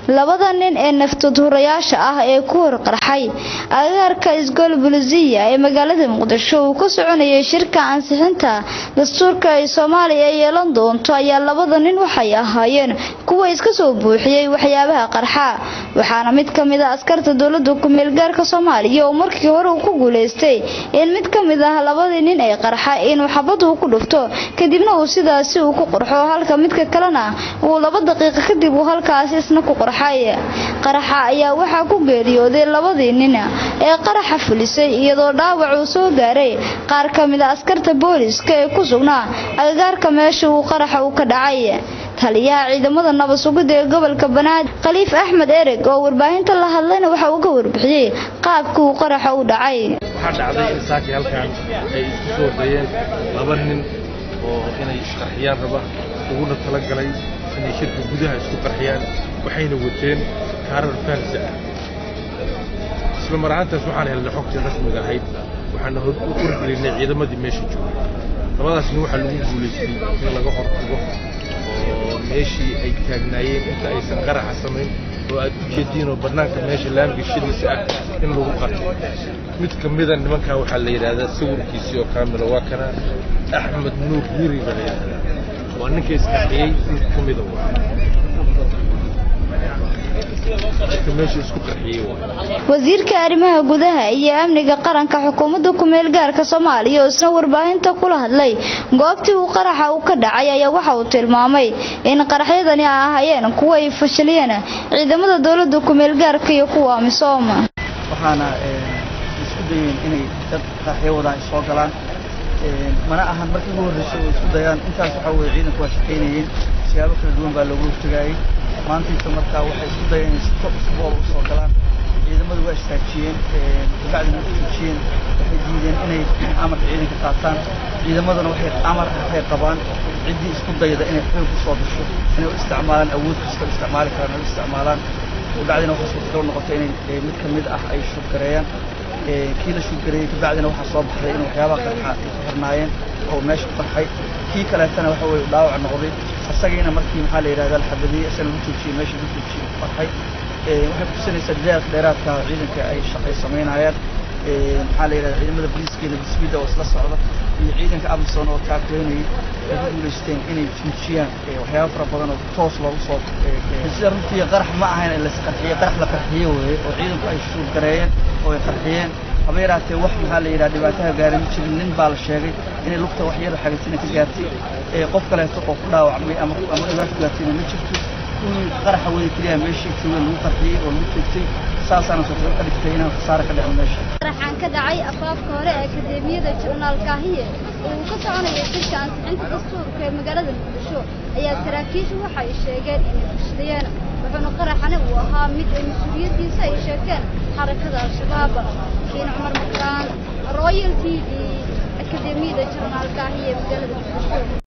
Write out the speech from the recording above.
Labada nin ee naftood-hurayaasha ah ee ku hor qarxay agagaarka Isgool Bulisiya ee magaalada Muqdisho uu ka soconayay shirka ansixinta dastuurka ay Soomaaliya yeelan doonto ayaa labada nin waxay ahaayeen kuwa iska soo buuxiyay waxyaabaha qarxa, waxaana mid ka mid ah askarta dowladda ku meel gaarka Soomaaliya oo markii hore uu ku guuleystay in mid ka mid ah labadii nin ee qarxa inuu xabad uu ku dhufto kadibna uu sidaasi uu ku qarxo, halka midka kalena uu 2 daqiiqo kadib uu halkaas isna ku qarxay. Qaraxa ayaa waxaa ku geeriyooday labadii nin ee qaraxa fulisay, iyadoo dhaawac uu soo gaaray qaar ka mid ah askarta booliska ee ku sugnaa agagaarka meesha uu qaraxa uu ka dhacay. Taliyaha ciidamada nabad sugidda ee gobolka Banaadir Khaliif Axmed Ereg oo warbaahinta la hadlayna waxa uu ka warbixiyay qaabka uu qaraxa u dhacay. Waxaa dhacday in saaki halkan ay isku soo dayeen laba nin oo inay isqarxiyaan raba, uguna talagalay inay shirka gudaha isku qarxiyaan, waxayna wateen kaarar faarsi ah. Isla mar ahaantaas waxaan helnay xogtii rasmiga ahayd, waxaana wargelinay ciidamadii meesha joogay. Labadaas nin waxaa lagu guulaystay in laga hortago oo meeshii ay taagnaayeen inta aysan qaraxa samayn oo aad u jeediin oo bannaanka meesha laamiga shadiisa ah in lagu qabtay. Mid ka mida nimankaa waxaa la yidhaahdaa sawirkiisii oo kaamila waa kana, Axmed Nuur Yuri baa la yidhahdaa, waa ninka isqarxiyey mid ka mida, waa ninka meesha isku qarxiyey waa. Wasiirka arrimaha gudaha iyo amniga qaranka xukuumadda ku meel gaarka Soomaaliya oo isna warbaahinta kula hadlay goobtii uu qaraxa uu ka dhacay ayaa waxa uu tilmaamay in qaraxyadani ay ahaayeen kuwa ay fashiliyeen ciidamada dowladda ku meel gaarka iyo kuwa AMISOM. Waxaana isku dayeen inay dad qaraxyo wadaan soo galaan, mana ahan markii ugu horreysay oo isku dayaan intaas. Waxaa weeye ciidanku waa shaqaynayeen, siyaabo kala duwan baa loogu hortagaayay. Maantaysa markaa waxay isku dayeen inay si boob u soo galaan, ciidamadu waa istaajiyeen, kabacdina waa joojiyeen. Waxay diideen inay amarka ciidanka qaataan. Ciidamaduna waxay amar waxay qabaan ciddii isku dayda inay xoog u soo gasho inay u isticmaalaan awood kasta u isticmaali karaan, u isticmaalaan. Kabacdina waxaa suurtagal noqotay inay mid ka mid ah ay shoot gareeyaan. Kii la shoot gareeyey kabacdina waxaa soo baxday in waxyaabaha qarxa ay ku xirnaayeen oo meesha ku qarxay. Kii kaleetana waxa weye dhaawac noqday, isagiina markii maxaa la yidhahdaa la xabadiyey, isagana lagu joojiyey meesha lagu joojiyey ku qarxay. Waxay kutusinaysaa dadaalka dheeraadka ah ciidanka ay shaqay samaynayaan, maxaa la yidhahdaa, ciidamada booliiska iyo nabadgelyada oo isla socda iyo ciidanka AMISOM oo taakuleynayay ay ku guulaysteen inay joojiyaan waxyaabo fara badan oo toos loogu soo. Sida runtii qarax ma ahayn in la isqarxiyey, qarax la qarxiye weeye oo ciidanku ay shoot gareeyeen oo ay qarxiyeen. Haba yaraatee wax maxaa la yidhaha dhibaataha gaaray ma jirin. Nin baa la sheegay inay lugta wax yar xagatina ka gaartay, qof kaleeto oo ku dhaawacmay ama dhibaato gaartayna ma jirto. Kuwii qaraxa wada keliya meeshii joogeen lagu qarxiyey oo lagu joogtay, saasaana suurtagal ka dhigtay inaan khasaare ka dhicin meesha. Qaraxan ka dhacay afaafka hore ee Akadeemiyada Jenaraal Kaahiye oo uu ka soconayay shirka ansixinta dastuurka ee magaalada Muqdisho ayaa saraakiishu waxay sheegeen inay fashiliyeen, wuxuuna qaraxani uu ahaa mid ay mas-uuliyaddiisa ay sheegteen xarakada Al-Shabaab. Kiin Cumar Makraan, Royal TV, Akadeemiyada Jenaraal Kaahiye ee magaalada Muqdisho.